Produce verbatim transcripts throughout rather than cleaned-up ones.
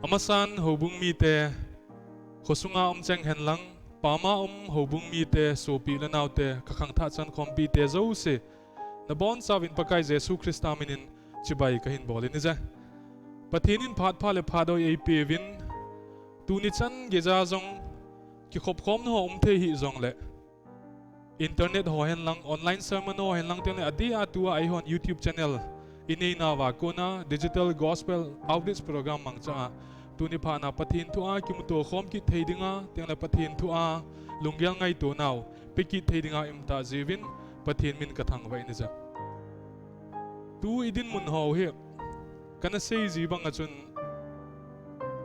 Amasan houbung mite, khosunga um cheng henlang, pama um houbung mite, sopi le naote, kakhangthah chankhompi te jouse, nabonchauvin Pakai Jesu Christa minin chibai kahin bol in ahije. Pathen in phat pha le phat hoi eipeuvin, tuni chan geija jong kikhopkhomna ho um thei hih jongle, internet ho henlang, online sermon ho henlang, tengle adeh a tua eihon YouTube channel inei nauva kona Digital Gospel Outreach Program mangcha a, tuni phatna Pathen thua kimuto khom kit thei dinga, tengle Pathen thua lunggel ngaitonau pe kit thei dinga ium tah jiuvin Pathen min kathangvah in ahije. Tu idinmun ho hi, kana sei ji banga chun,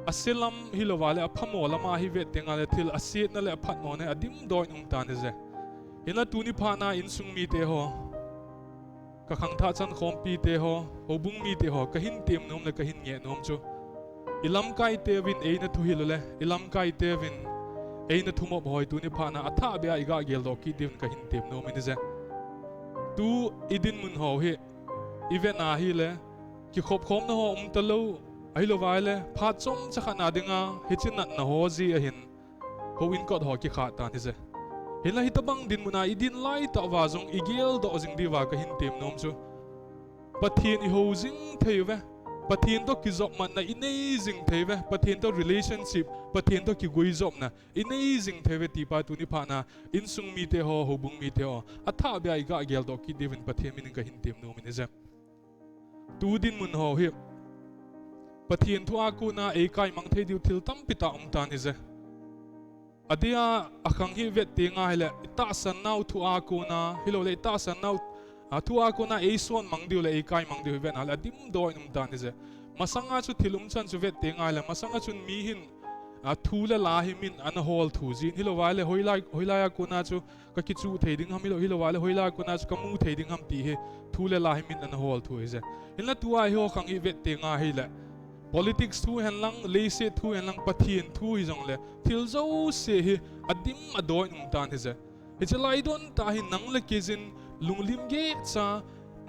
ase lam hilouva le aphamo lama hi vet tenga le thil asetna le aphatmo na adimdoh in um tan ahije. Hinla tuni phatna insung mite ho, kakhangthah chankhompi te ho, houbung mite ho, kahin tem nom le kahin ngeh nom chu, ilamkaiteuvin eina thuhil u le ilamkaiteuvin eina thumop ho hi tuni phatna athahbeh a iga geldoh kit diuvin kahin tem nom in ahije. Tu idinmun ho hi ivet na hile, kikhopkhomna ho um talou, ahilouva le phat chomcha khat na dinga hiche natna ho jeh ahin houin kot ho kikhah tan ahije. Hinla hitobang dinmun a idin laitah uva jong igeldoh jing diuva kahin tem nom chu, Pathen ihou jing thei uve, Pathen toh kijopmatna inei jing thei uve, Pathen toh relationship, Pathen toh kiguijopna inei jing thei uve ti pa tuni phatna insung mite ho, houbung mite ho, athahbeh a iga geldoh kit diuvin Pathen minin kahin tem nom in ahije. Tu dinmun ho hi, Pathen thua kona eikaimang thei diu thil tampi tah um tan ahije. Adeh a, akhang hi vet tenga hile, itahsan nau thua kona, hiloule itahsan nau, a, thua kona eisonmang diu le eikaimang diu hi vet na le adimdoh in um tan ahije. Masanga chu thil umchan chu vet tenga hile, masanga chun mi hin, a, thu le la hi min ana hol thu jin, hilouva le hoilai, hoilai a kona chu kakichuh thei ding ham, hilou, hilouva le hoilai a kona chu kamu thei ding ham ti hi thu le la hi min ana hol thu ahije. Hinla tua eiho khang hi vet tenga hile, politics thu henlang, leiset thu henlang, Pathen thu hijongle thil jouse hi adim adoh in um tan ahije. Hiche lai don tah hi nang le kei jin lunglim gecha,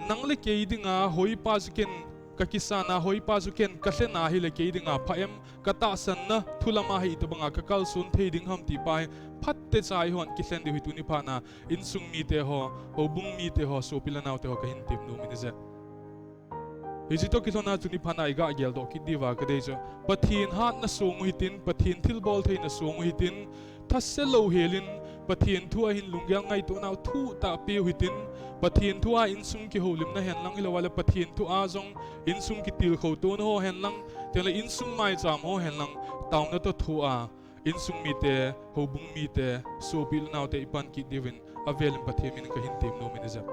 nang le kei dinga hoipa chu ken kakisan a, hoipa chu ken kalhen a hile kei dinga pha em, katahsanna thu lama hi itobanga kakalson thei ding ham ti pa hi phatechan eihon kilhen diu hi tuni phatna insung mite ho, houbung mite ho, sopi le naote ho kahin tem nom in ahije. Hiche toh kilhona tuni phatna iga geldoh kit diuva kadei chu, Pathen hatna song u hitin, Pathen thilbol theina song u hitin, thase louhel in Pathen thua hin lunggel ngaito nau thuhtah peu hitin, Pathen thua insung kihoulimna henlang, hilouva le Pathen thua jong insung kitilkhou tona ho henlang, tengle insung maicham ho henlang, taona toh thua insung mite, houbung mite, sopi le naote ipan kit diuvin avel in Pathen min kahin tem nom in ahije.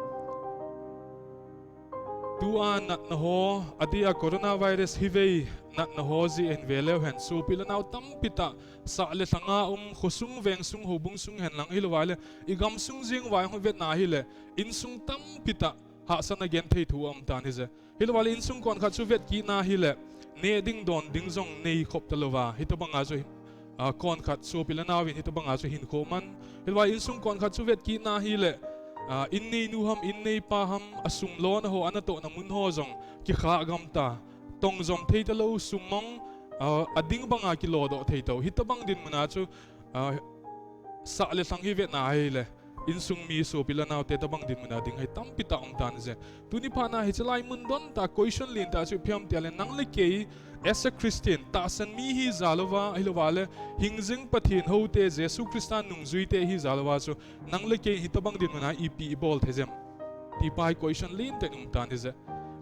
Tua natna ho, adeh a coronavirus hivei natna ho jeh hin veleu hen, sopi le nao tampi tah sah le lhanga um, khosung, vengsung, houbung sung henlang, hilouva le igamsung jeng uva jong vet na hile, insung tampi tah hahsatna genthei thu aum tan ahije. Hilouva le insung konkhat chu vet kit na hile, neh ding don ding jong neikhop talouva, hitobanga chu, a, konkhat sopi le naovin hitobanga chu hinkho man. Hilouva insung konkhat chu vet kit na hile, a, inneinu ham, inneipa ham, asum lona ho, anatohna mun ho jong kikhah gam ta, tongjom thei talou, summong, a, ading banga kilodoh thei tou, hitobang dinmun a chu, a, sah le lhang hi vet na hile, insung mi sopi le naote tobang dinmun a ding hi tampi tah um tan ahije. Tuni phatna hiche lai mun don tah, question lentah chu ipi ham tia le, nang le kei as a Christian, tahsan mi hi jalouva, hilouva le hingjing Pathen houte, Jesu Christa nungjuite hi jalouva chu, nang le kei hitobang dinmun a ipi ibol thei jem ti pa hi question lentah in um tan ahije.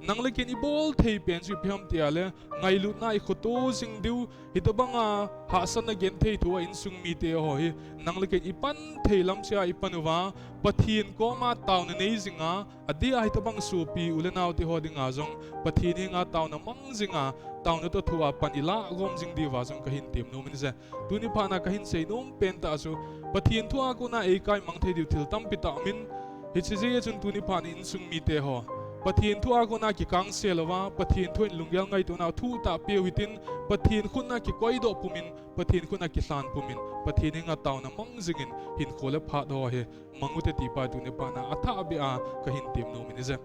Nang le kei in ibol thei pen chu ipi ham tia le, ngailutna a ikhoto jing diu, hitobanga hahsatna genthei thu a insung mite ho hi nang le kei in ipan thei lam cheh a ipan uva, Pathen koma taona nei jinga, adeh a hitobang sopi u le naote ho dinga jong Pathen henga taona mang jinga, taona toh thua pan ilah gom jing diuva jong kahin tem nom in ahije. Tuni phatna kahin sei nom pentah chu, Pathen thua kona eikaimang thei diu thil tampi tah umin, hiche jeh a chun tuni phatna insung mite ho, Pathen thua kona kikangsel uva, Pathen thu in lunggel ngaito nau thuhtah peu hitin, Pathen khut a kikoidoh pumin, Pathen khut a kilhan pumin, Pathen henga taona mang jingin, hinkho le phat ho hi mang ute ti pa tuni phatna athahbeh a kahin tem nom in ahije.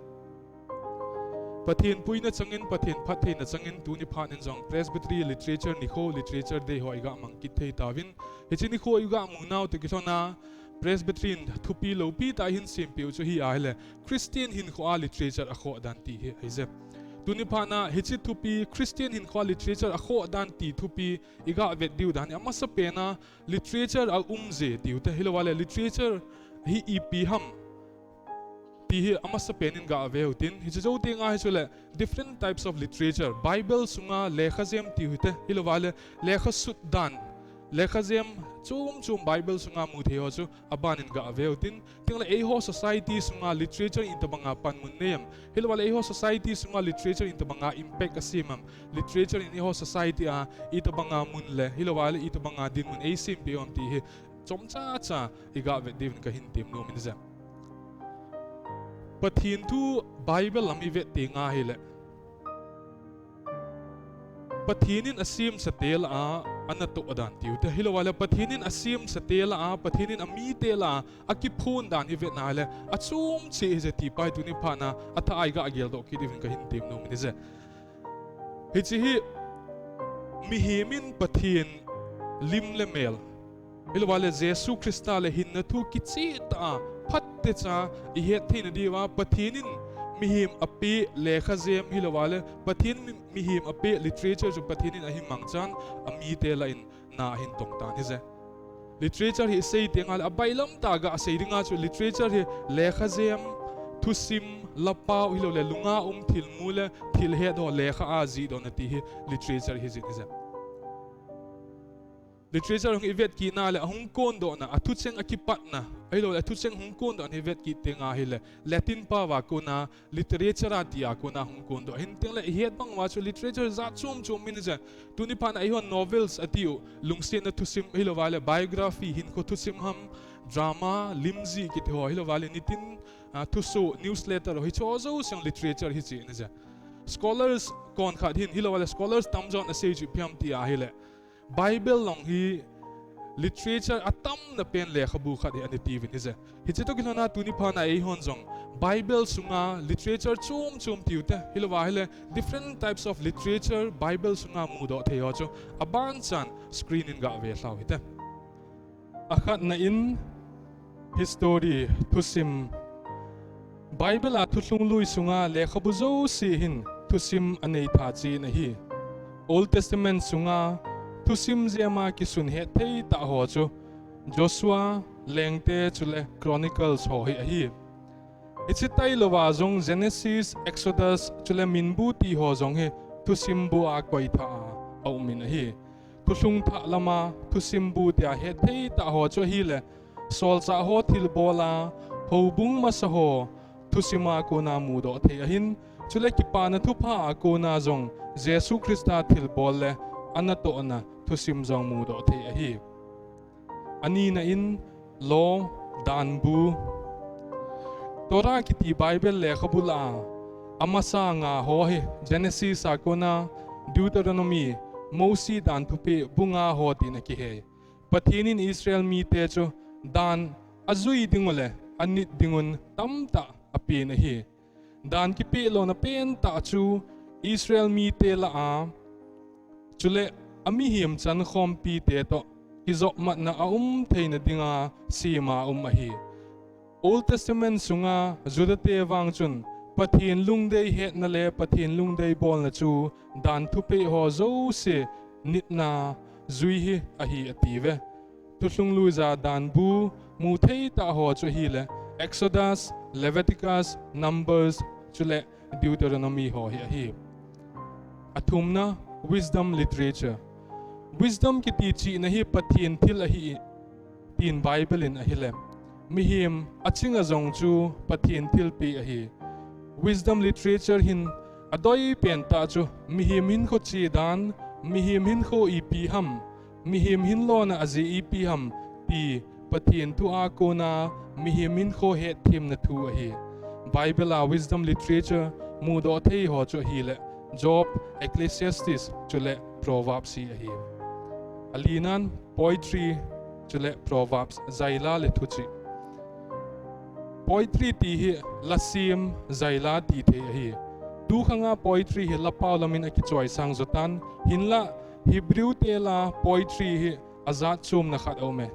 Pathen puina changin, Pathen phattheina changin, tuni phat in jong Presbytery Literature Nikho, Literature Day ho iga mang kit thei tauvin. Hiche nikho iga mu nau toh kilhona, Presbytery in thupi loupi tah ahin sempeh u chu hi ahile, Christian hinkhoa literature akhoh dan ti hi ahije. Tuni phat na hiche thupi, Christian hinkhoa literature akhoh dan ti thupi iga vet diu dan hi, amasapen a literature aum je tiu te, hilouva le literature hi ipi ham ti hi amasapen in ga ve u tin, hiche jou teng a hi chule different types of literature, Bible sunga lekha jem tiu hite, hilouva le lekha sut dan, lekha jem chom chom Bible sunga mu thei ho chu aban in ga ve u tin, tengle eiho society sunga literature in itobanga panmun nei am, hilouva le eiho society sunga literature in itobanga impact asem am, literature in eiho society a itobanga mun le, hilouva le itobanga dinmun eisempeh u am ti hi chomcha cha iga vet diuvin kahin tem nom in je. Pathen thu Bible lam ivet teng ahile, Pathen in asemsate lah a anatoh dan tiu te, hilouva le Pathen in asemsate lah a, Pathen in amite lah a akiphon dan ivet na le, achom cheh hije ti pa hi tuni phat na athah a iga geldoh kit diuvin kahin tem nom in je. Hiche hi mihem in Pathen lim le mel, hilouva le Jesu Christa le hinna thu kicheh tah a phatechan ihet theina diuva Pathen in mihem apeh lekha jem, hilouva le Pathen mi-, mihem apeh literature chu Pathen in ahin mangchan amite lah in na ahin tong tan hije. Literature hi isei teng ahile abailam tah a gasei dinga chu literature hi lekha jem, thusim, lapao, hilou le lunga um thil mu le thil het ho lekha a jihdohna ti hi literature hijin hije. Literature hung ivet kit na le ahung kondohna, athucheng akipatna, ahilou le athucheng hung kondohna ivet kit teng ahile, Latin pao a kona literatura ti a kona hung kondoh ahin, tengle ihet bang uva chu literature jat chom chom um in hije. Tuni phat na eihon novels atiu, lungsetna thusim, hilouva le biography, hinkho thusim ham, drama, limjih kiti ho, hilouva le nitin, ah, thusoh, newsletter ho, hiche ho jouse jong literature hiche in hije. Scholars konkhat hin, hilouva le scholars tamjon asei chu ipi ham ti ahile, Bible jong hi literature atamna pen lekhabu khat hi ani tiuvin hije. Hiche toh kilhona tuni phat na eihon jong Bible sunga literature chom chom tiu te, hilouva hile different types of literature Bible sunga mudoh thei ho chu abanchan screen in ga ve lhau hite. Akhatna in history, thusim. Bible a thulhunglui sunga lekhabu jouse hin thusim anei tha chen ahi. Old Testament sunga thusim jema kisun hetthei tah ho chu Joshua, Lengte chule Chronicles ho hi ahi. Hiche tailouva jong Genesis, Exodus chule Minbu ti ho jong hi thusimbu a koitha a aum in ahi. Thulhung thah lama thusimbu tia hetthei tah ho chu ahile, solchah ho thilbol a, houbung masa ho thusim a kona mudoh thei ahin, chule kipana thupha a kona jong Jesu Christa thilbol le anatohna thusim jong mudoh thei ahi. Anina in law, danbu. Torah kiti Bible lekhabu lah a amasa nga ho hi Genesis a kona Deuteronomy, Mosi dan thupeh bu nga ho tin akihei. Pathen in Israel mite chu dan ajui dingu le anit dingun tamtah apen ahi. Dan kipeh lona pentah chu Israel mite lah a, chule amihem chankhompi te toh kijopmatna aum theina dinga sem a um ahi. Old Testament sunga Juda te vang chun Pathen lungdei hetna le Pathen lungdei bolna chu dan thupeh ho jouse nitna jui hi ahi atiuve. Thulhungluija danbu muthei tah ho chu ahile Exodus, Leviticus, Numbers, chule Deuteronomy ho hi ahi. Athumna, wisdom literature. Wisdom kiti chihna hi Pathen thil ahi, tin Bible in ahile, mihem achinga jong chu Pathen thilpeh ahi. Wisdom literature hin adoi pentah chu mihem hinkho chedan, mihem hinkho ipi ham, mihem hinlona ajeh ipi ham ti Pathen thu a kona mihem hinkho hetthemna thu ahi. Bible a wisdom literature mudoh thei ho chu ahile Job, Ecclesiastes chule Proverbs hi ahi. Alinan poetry chule Proverbs, jaila le thuchih. Poetry ti hi lasem, jaila ti thei ahi. Tukhanga poetry hi lapau lamin akichoisang jotan, hinla Hebrew te la poetry hi ajat chomna khat aume.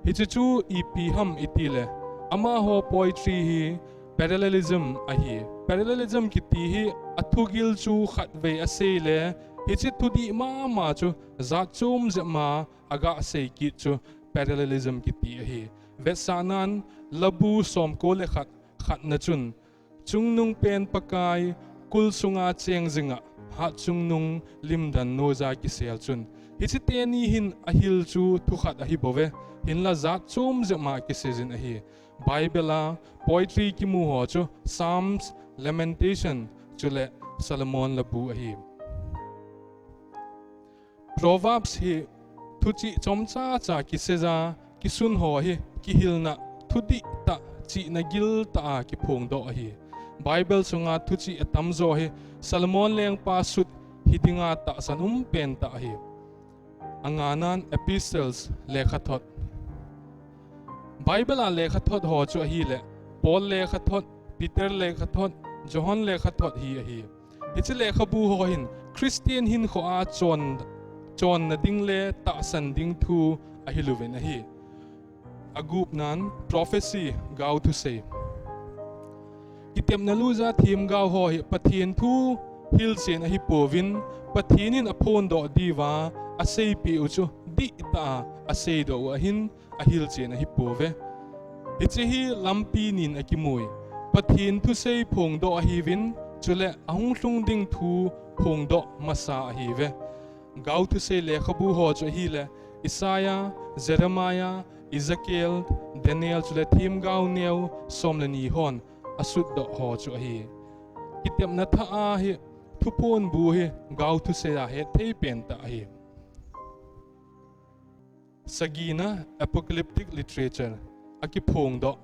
Hiche chu ipi ham itile, amaho poetry hi parallelism ahi. Parallelism kiti hi athugil chu khatvei asei le, hiche thudih mama chu jat chom jep ma aga sei kit chu parallelism kiti ahi. Vetsahnan, Labu somko le khat, khatna chun, Chungnung pen Pakai, kul sunga cheng jinga, hat chungnung limdan noija kisel chun. Hiche teni hin ahil chu thukhat ahi bouve, hinla jat chom jep ma kiseijin ahi. Bible a poetry kimu ho chu Psalms, Lamentation, chule Solomon Labu ahi. Proverbs hi thuchih chomcha cha kiseija, kisun ho hi kihilna thudih tah, chihna gil tah a kiphongdoh ahi. Bible sunga thuchih atamjo hi Solomon lengpa sut hidinga tahsan umpen tah ahi. Anganan epistles, lekhathot. Bible a lekhathot ho chu ahile, Paul lekhathot, Peter lekhathot, Johan lekhathot hi ahi. Hiche lekhabu ho hin Christian hinkhoa chon, chonna ding le tahsan ding thu ahilouvin ahi. Agupnan prophecy, gaothusei. Kitepna luija themgao ho hi Pathen thu hilchen ahipouvin, Pathen in aphondoh diuva aseipeh u chu dihtah a aseidoh u ahin, ahilchen ahipouve. Hiche hi lampi nin akimui. Pathen thusei phongdoh ahiuvin, chule ahung lhung ding thu phongdoh masa ahiuve. Gaothusei lekhabu ho chu ahile, Isaiah, Jeremiah, Ezekiel, Daniel chule themgao neo som le ni hon asutdoh ho chu ahi. Kitepna thah a hi thuphonbu hi gaothusei a hetthei pentah ahi. Sagina, apocalyptic literature, akiphongdoh.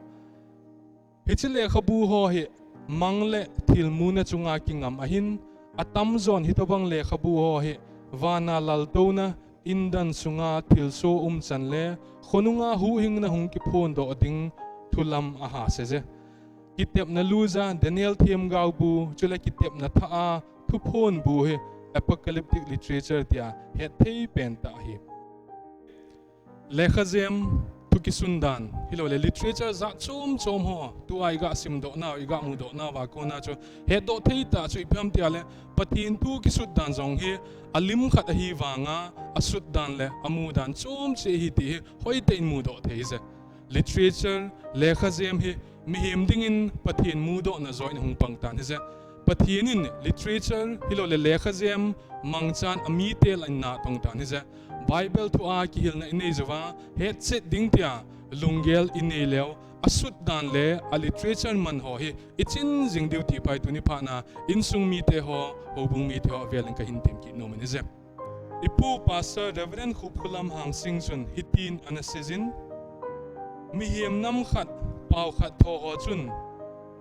Hiche lekhabu ho hi mang le thilmuna chunga kingam ahin, atamjon hitobang lekhabu ho hi vana laltouna, indan sunga thilsoh umchan le khonunga huhhingna hung kiphondoh ding thulam ahaseiye. Kitepna luija Daniel themgaobu chule kitepna thah a thuphonbu hi apocalyptic literature tia hetthei pentah ahi. Lekhajem thu kisun dan, hiloule literature jat chom chom ho, tua iga simdoh nau, iga mudoh nauva kona chu hetdoh theitah chu ipi ham tile, Pathen thu kisut dan jong hi alim khat ahi vanga, asut dan le amu dan chom cheh ahi ti hi hoitah in mudoh theiye. Literature, lekhajem hi mihem dingin Pathen mudohna joh in ahung pangtan ahiye. Pathen in literature hiloule lekhajem mangchan amite lah in natongtan ahiye. Bible thua kihilna inei jouva hetchet ding tia lunggel inei leu, asut dan le a literature man ho hi ichin jing diu tipa hi tuni phatna insung mite ho, houbung mite ho avelin kahin temkit nom in ahiye. Ipu Pastor Reverend Khupkhulam Hangsing chun hitin ana seijin, mihem nam khat, pao khat tho ho chun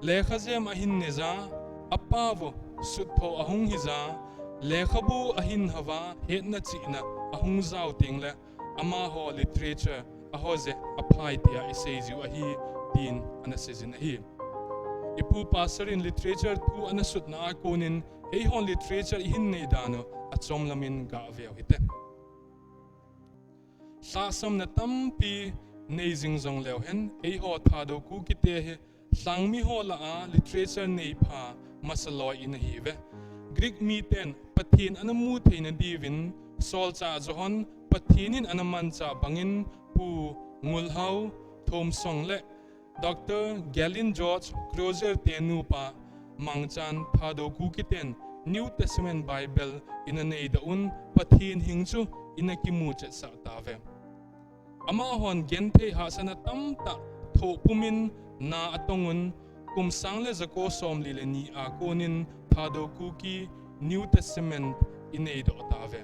lekhajem ahin neija, apao sut tho ahung hija, lekhabu ahin hava, hetna chihna ahung jao tengle, amaho literature ahoije aphai tia iseijiu ahi, tin ana seijin ahi. Ipu Pastor in literature thu ana sutna a konin eihon literature ihin nei dan u achom lamin gaveu hite. Lhahsamna tampi nei jing jongleu hen, eiho Thadou Kukite hi lhangmi ho lah a literature neipha masa loi in ahiuve. Greek miten Pathen ana mu theina diuvin solchah Johan Pathen in ana manchah bangin Pu Ngulhao Thomsong le Doctor Galen George Crozier te nupa mangchan Thadou Kukiten New Testament Bible ina neidoh un Pathen hing chu ina kimu chetsah tauve. Amahon genthei hahsatna tamtah thoh pumin na atongun kum sang le jako somli le ni a konin Thadou Kuki New Testament ineidoh tauve.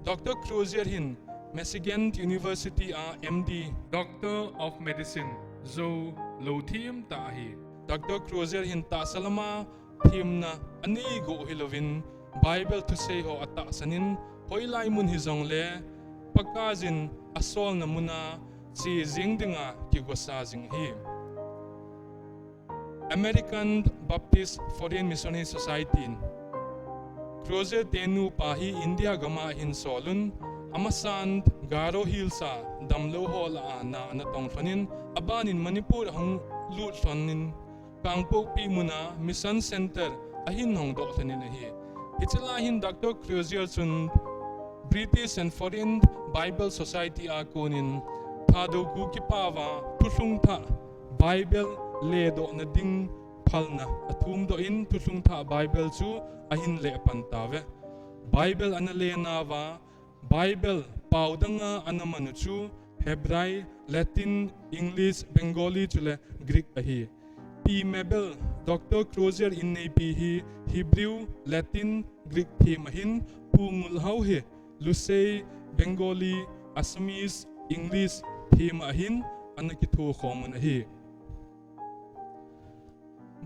Doctor Crozier hin Michigan University a M D, Doctor of Medicine, jou lou themtah ahi. Doctor Crozier hin tahsa lama themna anei go hilouvin, Bible thusei ho atahsanin, hoilai mun hijongle, Pakaiyin asolna muna che jing dinga kigosa jing ahi. American Baptist Foreign Missionary Society in Crozier te nupa hi India gam a ahin sol un, amasan Garo Hills a damlou ho lah a na ana tong lhon in, aban in Manipur ahung lut lhon in, Kangpokpi mun a Mission Center ahin hong doh lhon in ahi. Hiche lai hin Doctor Crozier chun British and Foreign Bible Society a kon in Thadou Kuki pao a thulhung thah Bible ledoh na ding phalna athum doh in, thulhung thah Bible chu ahin leh pan tauve. Bible ana le nauva, Bible pao dang a ana man u chu Hebrai, Latin, English, Bengali chule Greek ahi. Pi Mabel, Doctor Crozier inneipi hi Hebrew, Latin, Greek them ahin, Pu Ngulhao hi Lusei, Bengali, Assamese, English them ahin ana kitho khom un ahi.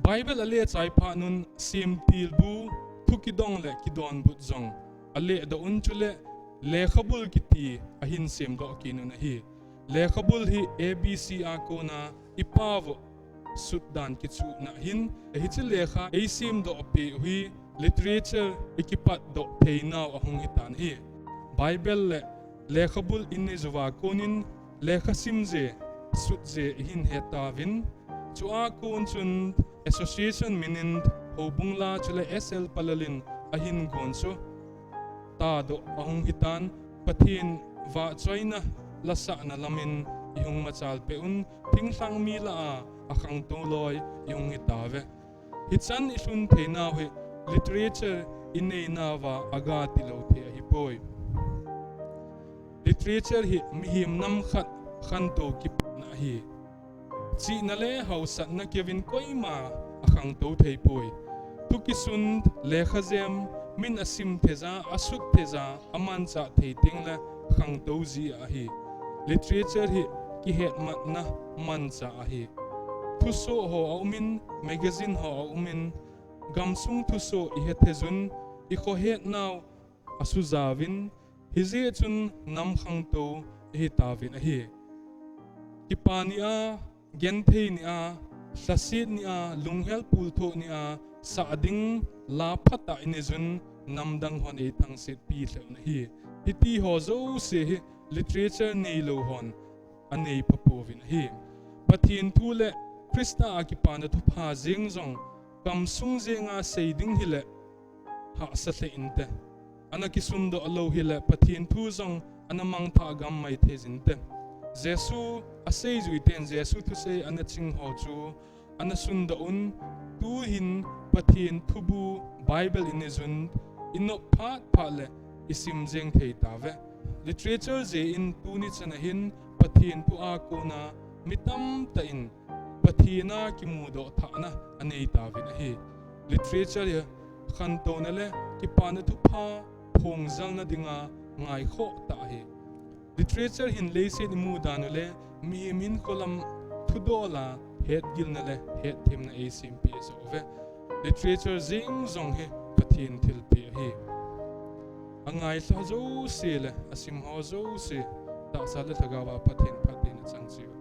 Bible ale chai phat un semtil bu, thu kidong le kidonbut jong ale doh un, chule lekhabul kiti ahin semdoh kit un ahi. Lekhabul hi A B C a kona ipao sut dan kichuhna ahin, hiche lekha eisemdoh peh u hi literature ikipatdoh theinau ahung hitan ahi. Bible le lekhabul inei jouva konin lekha simje, sutje ihin hetauvin, chua kon chun association minin Houbung La chule S L Palal in ahin gonso tadoh ahung hitan, Pathen vahchoina lasahna lamin ihung machal peh un, thinglhang mi lah a akhangtou loi ihung hitauve. Hichan ilhun theinau hi literature ineinauva aga tilou thei ahipoi. Literature hi mihem nam khat khantou kipatna ahi. Chihna le haosatna keuvin koima akhangtou theipoi. Thu kisun, lekha jem, min asim theija, asut theija, amanchah thei tengle khangtou ji ahi. Literature hi kihetmatna manchah ahi. Thusoh ho aumin, magazine ho aumin, gamsung thusoh ihet theijun, ikhohetnau asujauvin, hijeh chun nam khangtou ihitauvin ahi. Kipa nia, genthei nia, lhaset nia, lunghel pulthoh nia sah ding la phatah ineijun, namdang hon eithangsetpi lheh un ahi. Hitiho jouse hi literature neilou hon anei phapouvin ahi. Pathen thu le Christa a kipana thupha jeng jong gamsung jenga sei ding hile hahsa lheh inte. Ana kisundoh lou hile Pathen thu jong ana mangthah gam maithei jinte. Jesu aseijuiten Jesu thusei ana chingho chu ana sundoh un, tuhin Pathen thubu Bible ineijun, inop phat phat le isim jeng thei tauve. Literature jeh in tuni chana hin Pathen thu a kona mi tamtah in Pathen a kimudoh thahna aneitauvin ahi. Literature hi khantouna le kipana thupha phongjalna dinga ngaikhoh tah ahi. Literature hin leiset imu dan u le mihem hinkho lam thudol a hetgilna le hetthemna eisempeh joh uve. Literature jeng jong hi Pathen thilpeh ahi. Angailha jouse le asimho jouse tahsa le lhagaova Pathen phattheina chang cheh u.